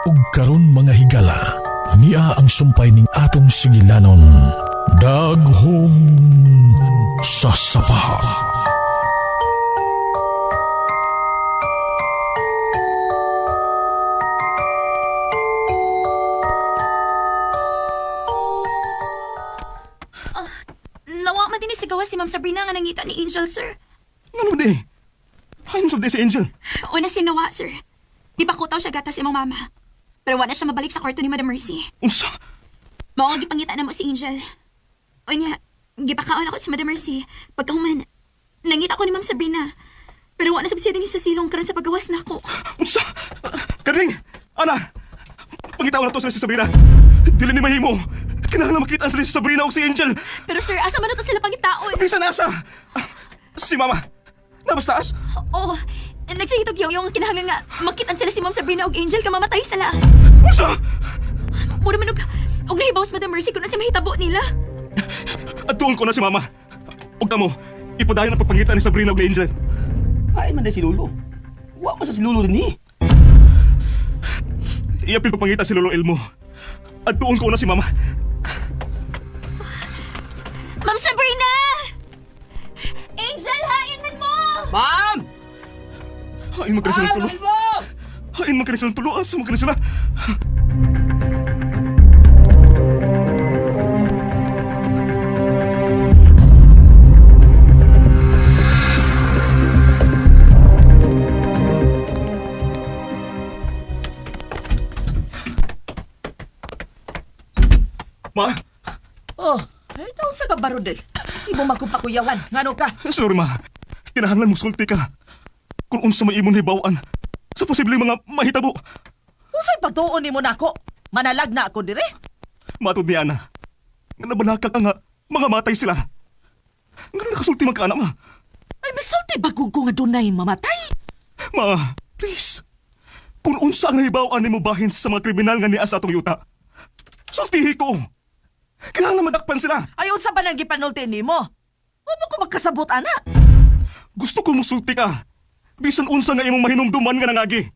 Ug karon mga higala, nia ang sumpay ning atong singilanon, Daghom sa Sapa. Nawa man din sigawa si Ma'am Sabrina nga nangita ni Angel, sir. Ngano di? Hain sab di si Angel. Una si Nawa, sir. Di ba kutaw siya gatas imong mama? Pero wala siya mabalik sa kwarto ni Madam Mercy. Unsa? Mao nga gipangita na mo si Angel. Unya, gipakaon ako si Madam Mercy. Pagkahuman, nangita ko ni Ma'am Sabrina. Pero wala na sab siya dinhi sa silong karon sa pagawas nako. Unsa? Karing! Ana! Pangitaon na to sila si Sabrina. Dili ni mahimo. Kinahanglan makita sila si Sabrina o si Angel. Pero sir, asa man na to sila pangitaon? Bisan asa! Si Mama! Nabastaas? Oh, nagsihitog yaw yung kinahanglan nga makitaan sila si Ma'am Sabrina og Angel kamamatay sila. Unsa? Mura man og nahibaw sa Madam Mercy kung ano si mahitabo nila. Atuon ko na si Mama. Ug kamo, ipadayon ang pagpangita ni Sabrina ug ni Angel. Hain man dahil si Lolo. Wa man sa si Lolo din eh. Iapil pagpangita si Lolo Elmo. Atuon ko na si Mama. Ma'am Sabrina! Angel, hain man mo! Ma'am! Hain man kani silang Ma'am, tulo. Elmo! Hain man kani silang tulo. Asa man kani sila? Ma, Oh, ay taon sa ka ba, Rodel? Di mo makupakuyawan. Ngano ka? sorry ma. Kinahanglan mo sulti ka. Kung unsa may imong hibaw-an sa posibleng mga mahitabo. Unsay pagtuon nimo nako? Manalag na ako dire. Matod ni Ana. Nga nabalaka ka nga, mga matay sila. Nga nakasulti man ka, ana, ma. Ay, misulti ba ko nga dunay mamatay? Ma, please. Kung unsa ang nahibaw-an nimo bahin sa mga kriminal nga niya sa atong yuta. Sultihi ko. Kailangan madakpan sila. Ay, unsa ba nang gipanulti nimo? Huwag ko magkasabot, ana. Gusto ko musulti ka. Bisan unsa nga imong mahinumduman nga nangagi.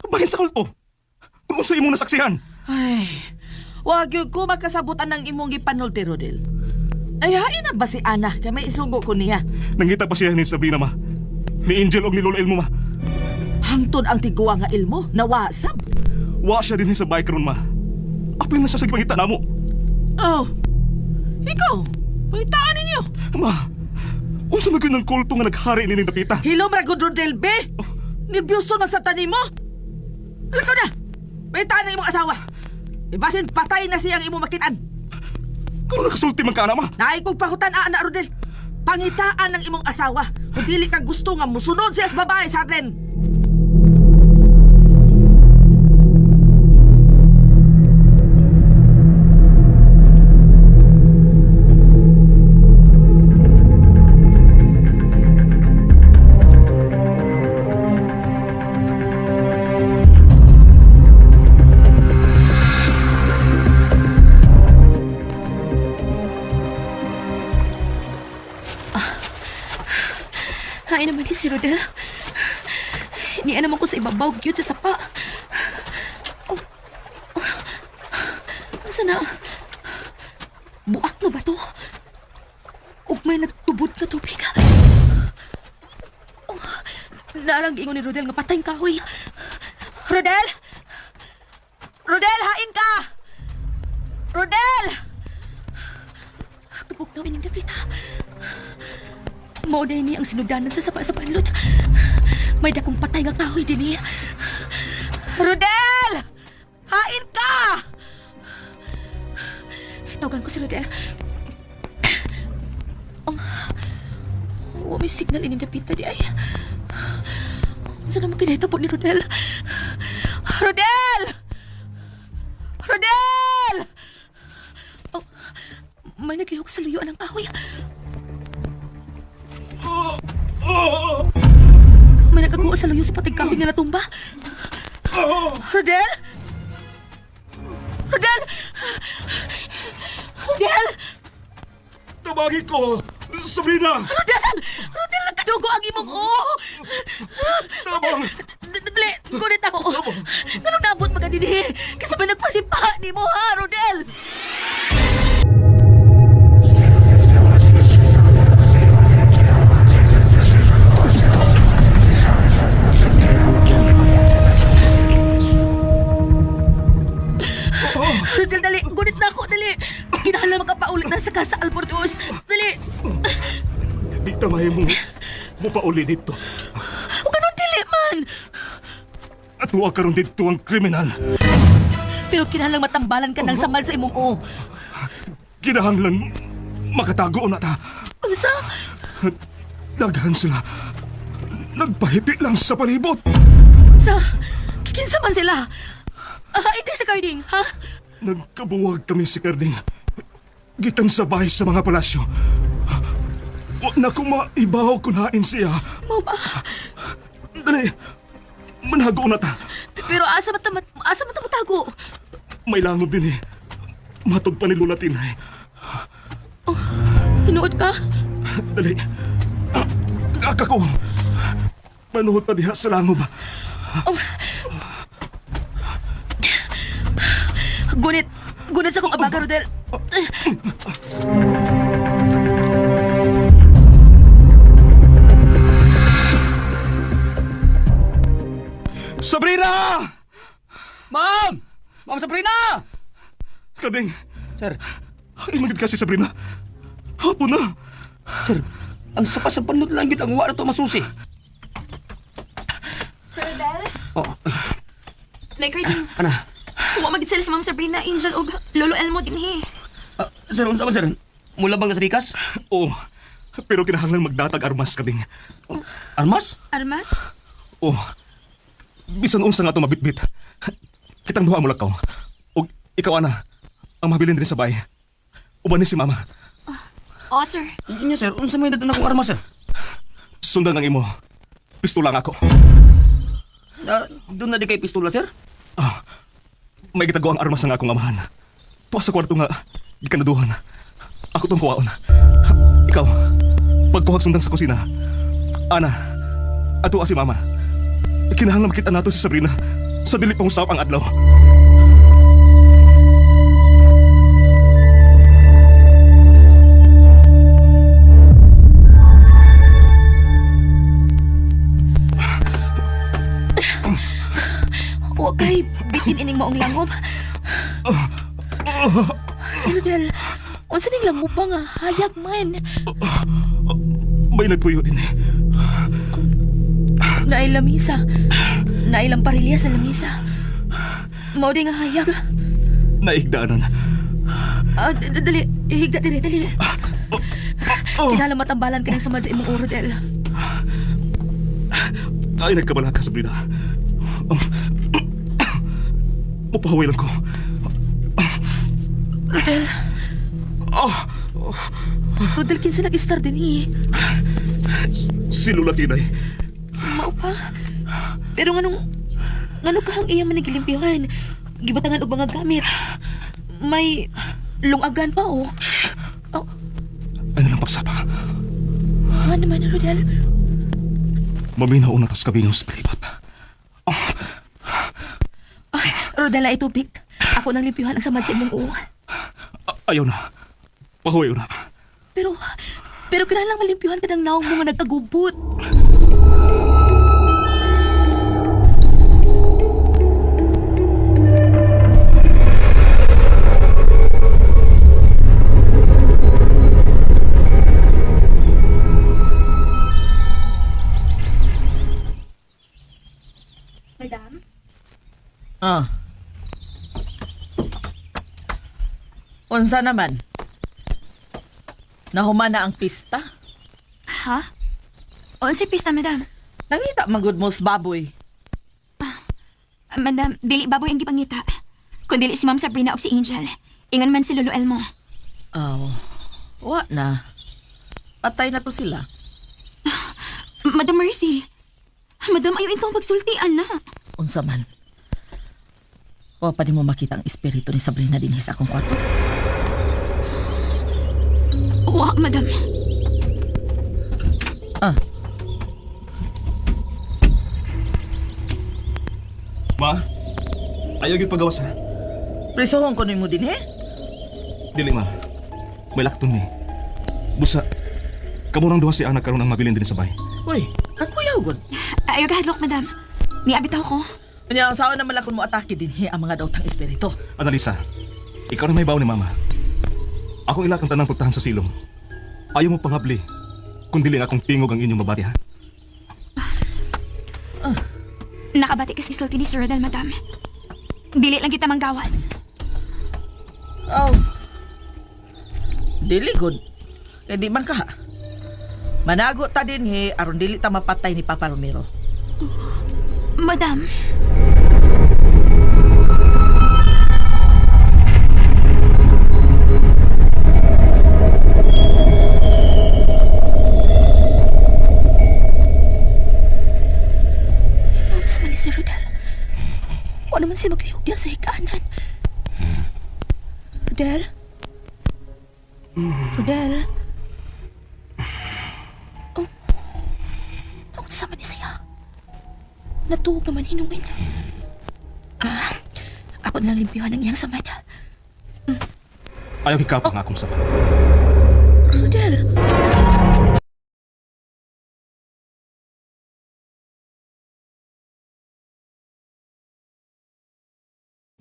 Bahin sa kulto. Kung unsa imong nasaksihan. Ay, wag yun ko magkasabot ang imong gipanulti, Rodel. Ay, hain na ba si Ana? Kay may isugo ko niya. Nangita pa siya ni Sabrina, ma. Ni Angel og ni Lolo Elmo, ma. Hangtod ang tiguwa nga ilmo, nawasab. Wa siya din sa bike ron, ma. Apil na siya sa gipangita namo. Oh, ikaw, pangitaan ninyo. Ma, unsa man gyud ang kulto nga naghari nining dapita? Hilom ra gud Rodel be. Nerbiyoso man sa tanim mo. Lakaw na. Pangitaan ang imong asawa. Ibasin patay na siyang imong makitaan. Karon nakasulti man ka ana, ma. Naay kong pahutan ana Rodel. Pangitaan ang imong asawa. Kung dili ka gusto nga musunod siya sa babae sa atin. Hain naman ni si Rodel. Niya naman ko sa ibabaw, gyud sa sapa. Oh. Oh. Asa na? Buak na ba to? Ug may nagtubod nga tubig. Oh. Naarang giingon ni Rodel nga patay ang kahoy. Rodel! Rodel, hain ka! Rodel! Tubog na ining dapita. Mao ni ang sinudanan sa sapa sa panlot. May dakong patay nga kahoy dinhi. Rodel! Hain ka! Tawagan ko si Rodel. Oh, wa may signal ining dapita di ay. Unsa naman kinahitabo ni Rodel? Rodel! Rodel! Oh, may naglihok sa luyo ng kahoy. May nagaguo sa luyo sa pating kahoy nga natumba. Rodel? Rodel! Rodel! Tabagi ko! Sabrina! Rodel! Rodel, nagkadugo ang imong uo! Tabang! Dali, kunit ako. Ganun naabot magani dinhi. Kasi ba nagpasipa ni mo ha, Rodel? Rodel, dali. Gunit na ako, dali. Kinahanglan makapaulit na sa Casa Albortoz. Dali. Di tamay mo. Mupauli dito. O ganun dili man. At wa karon dito ang kriminal. Pero kinahanglan matambalan ka ng samad sa imong o. Kinahanglan makatago na ta. Unsa? Daghan sila. Nagpahipi lang sa palibot. Sa? Kikinsa man sila? Ah, hindi sa Carding, ha? Nagkabuwag kami si Carding. Gitan sa bahay sa mga palasyo. Wa na ko maibaw kunain siya. Mao ba? Dali, manago na ta. Pero asa man ta asa man ta matago? May langob din eh. Matog pa ni Lola Tinay. Hinuod ka? Dali. Aka ko. Manuhot pa diha sa langob. Oh. Gunit, gunit sa kong abaga, Rodel. Sabrina! Ma'am! Ma'am Sabrina! Kading, Sir, ay magid kasi Sabrina. Hapon na. sir, ang sapa sa panlot lang yun ang wa na to masusi. Sir Rodel? Oh, May Carding, ana. wa magid sila sa Ma'am Sabrina, Angel og Lolo Elmo dinhi. Ah, sir, unsa man sir? Mula bang sa bikas? Oo. Pero kinahanglan magdatag armas, Kading. Armas? Armas? Oo. Bisan unsa nga to mabitbit. Kitang duha mo lakaw. Og ikaw ana, ang mabilin din sa bahay. Uban ni si mama. Oh, sir. Inyo sir, unsa may datan akong armas sir? Sundan ang imo. Pistola nga ako. Ah, doon na di kay pistola sir? Ah, may gitago ang armas nga akong amahan. Tuwa sa kwarto nga, gikanaduhan. Ako tong kuwaon. Ikaw, pagkuhag sundang sa kusina. Ana, ato si mama. Kinahanglan makita nato si Sabrina sa dili pang usap ang adlaw. Wa kay bitin ining maong langob. Rodel, unsa ning langob ba nga hayag man? May nagpuyo din eh. Naay lamisa. Naay parilya sa lamisa. Mao di nga hayag. Naigdaanan. Ah, dali, higda diri, dali. Kinahanglan matambalan ka ng samad sa imong uro, Rodel. Ay, nagkabala ka, Sabrina. Mapahaway lang ko. Rodel, Ah, Rodel, kinsa nag-star din eh. si Lola Tinay. Mao pa. Pero nganong ngano kahang iya man nagilimpyuhan? Gibatangan og mga gamit. May lungagan pa oh. Oh, Ano lang pagsapa? ano naman, Rodel? Maminaw na tas kabingaw sa palibot. Ay, Rodel, ay tubig. Ako nang limpyuhan ang samad sa imong uo. Ayaw na. Pahuway na. Pero, pero kinahanglan malimpyuhan ka ng naong mo nga nagkagubot. Madam? Ah. Unsa naman? Nahuman na ang pista? Ha? Unsa pista, madam? Nangita man gud mo sa baboy. Ah, Madam, dili baboy ang gipangita. Kun dili si Ma'am Sabrina og si Angel. Ingon man si Lolo Elmo. Oh, wa na. Patay na to sila. Madam Mercy. Madam, ayaw intong pagsulti, ana. Unsa man. Wa pa nimo makita ang espiritu ni Sabrina dinhi sa akong kwarto. Wa, madam. Ah, Ma? Ayaw gyud pagawas ha. Prisohon ko nimo din, he? Dili ma. May lakton ni. Busa, kamo rang duha si anak karon ang mabilin din sa bay. Uy, kakuyaw gud. Ayaw kahadlok, madam. Niabit ako. Kanya, ang saon naman lang kung mo atake din, he, ang mga daotang espiritu. Analisa, ikaw na may bawo ni mama. Akong ilak ang tanang pagtahan sa silong. Ayaw mo pangabli. Kung dili ang akong tingog ang inyong mabati ha. Nakabati kasi sulti ni Sir Rodel, madam. Dili lang kita manggawas. Oh. Dili gud. Kay di man ka. Manago ta din he aron dili ta mapatay ni Papa Romero. Madam. Sa man ni si Rodel. Wa naman siya maglihok diya sa higaanan. Rodel? Rodel? Oh. Naunsa man ni siya? Natuog naman hinungin. Ah, ako na lang limpyuhan ang iyang samad. Ayaw hikapang akong sabat. Rodel!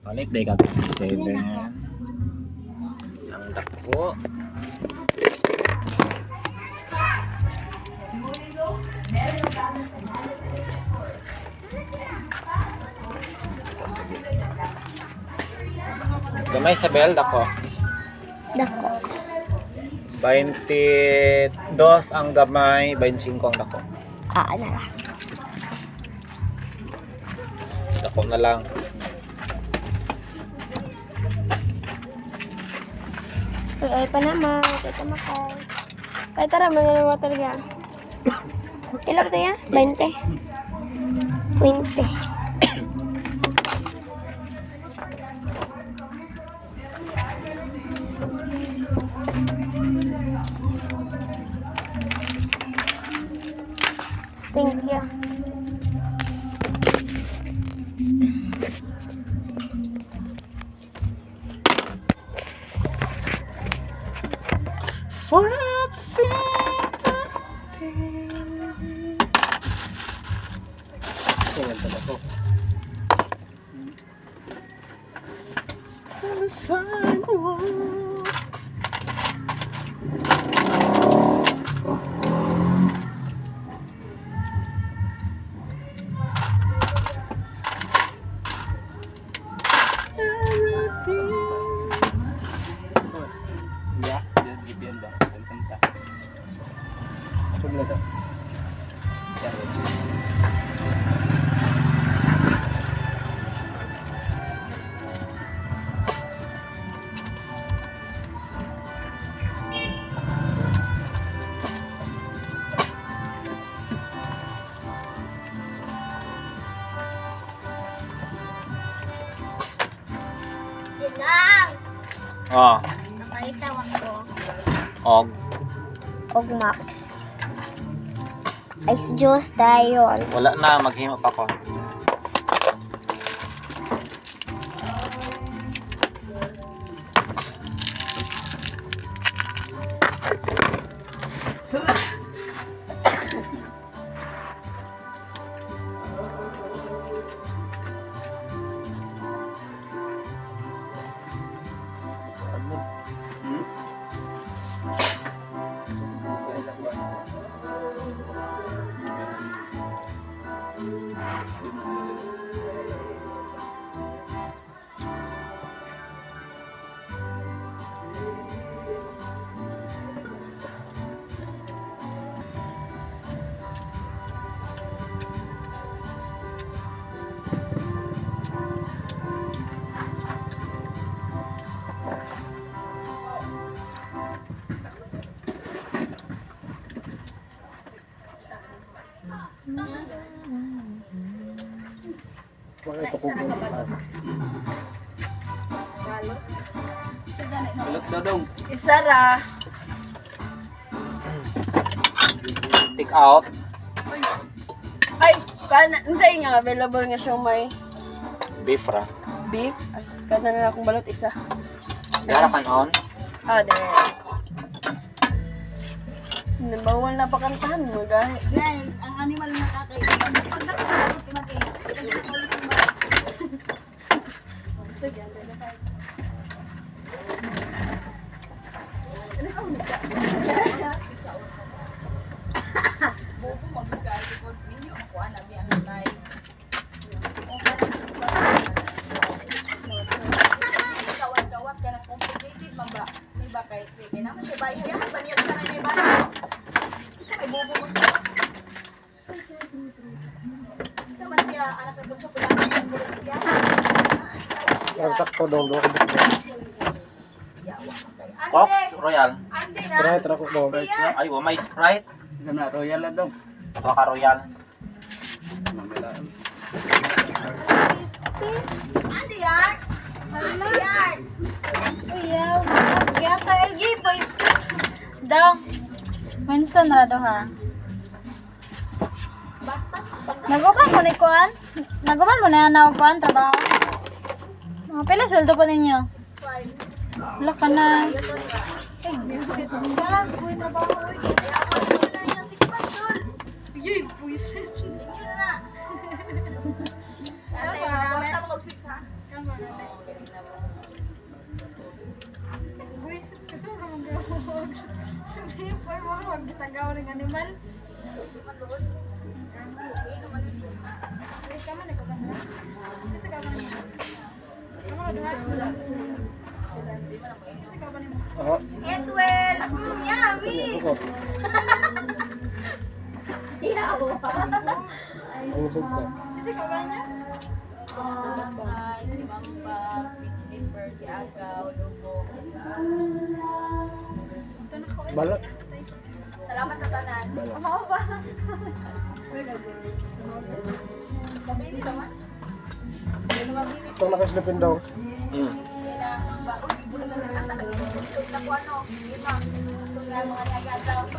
Balik day ka 57. Ang dako. Gamay Isabel, dako. Dako. 22 ang gamay, 25 ang dako. Ah, ano lang. Dako na lang. Uy, ay pa naman. Kita makay. Ay, tara, manalo talaga. Ilan ba tayo? 20. 20. Thank you. For it Sigang! Oh, Nakita ako. og Og Max. Ay, si Diyos dayon. wala na maghimo pa ko. Isara. Take out. Ay, kana, unsa inyo available nga siomay? Beef ra. Beef? Ay, kada na lang akong balot isa. Dara kanon. Ah, there. Bawal na pakantahan mo, dahil. Guys, ang animal na kakaiba. Cox Royal. Sprite ra ko dong. Ay, wa may Sprite. Na royal na dong. Baka Royal. Uyaw, gyata LG boys. Daw. Winston ra do ha. Naguban mo ni kuan? Naguban mo na na kuan trabaho. Mga pila sweldo po ninyo? Wala ka na. Eh, wala ko trabaho.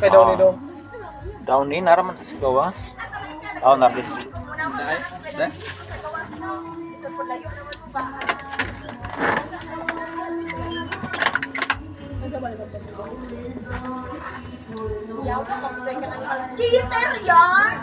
Kay daw ni dong. Daw ni naraman ta sa gawas. Aw na please. Dai. Cheater yarn!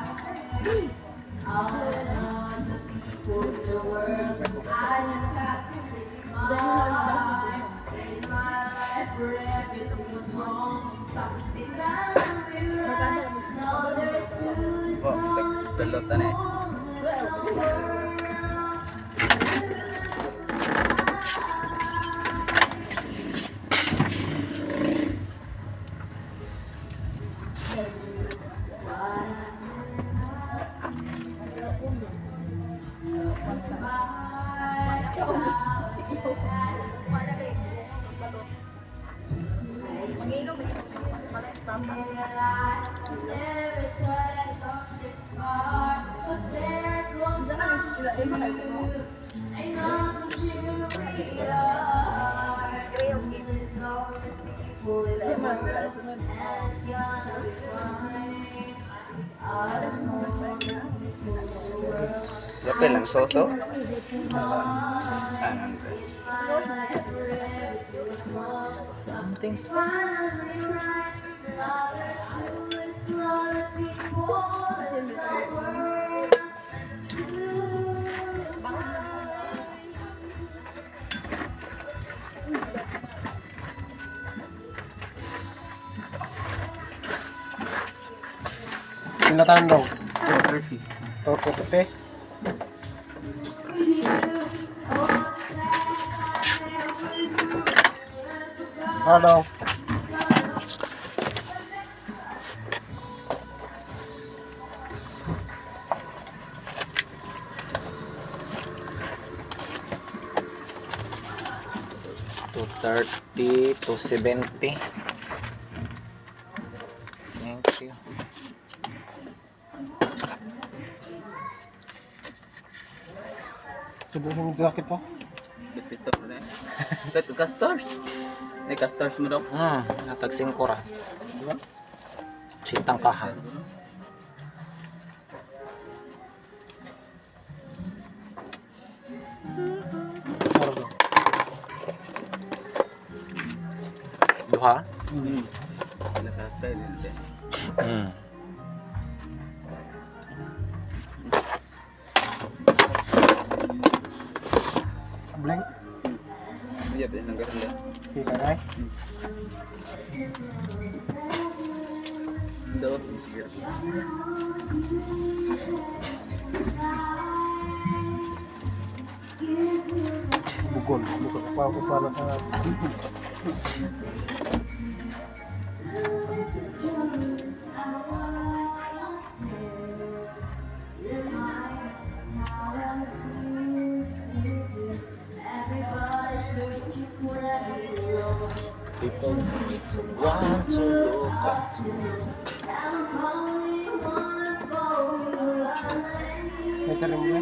Balot na eh. Lapel lang soso. Something's Pila taon dong? 230. 230. Ano dong? 230, 270. Thank you. Tubo yung jacket po. Pito na. Pito castors. May castors mo dong. Natag 5 ra. Sintang kaha. Duha? Pila ka style yun, te. Blink. Iya, ba nang garla. Kita na. Daw, sige. Bugol. Bugol. Pa pa na ka. People need someone to look up to. May talim mo.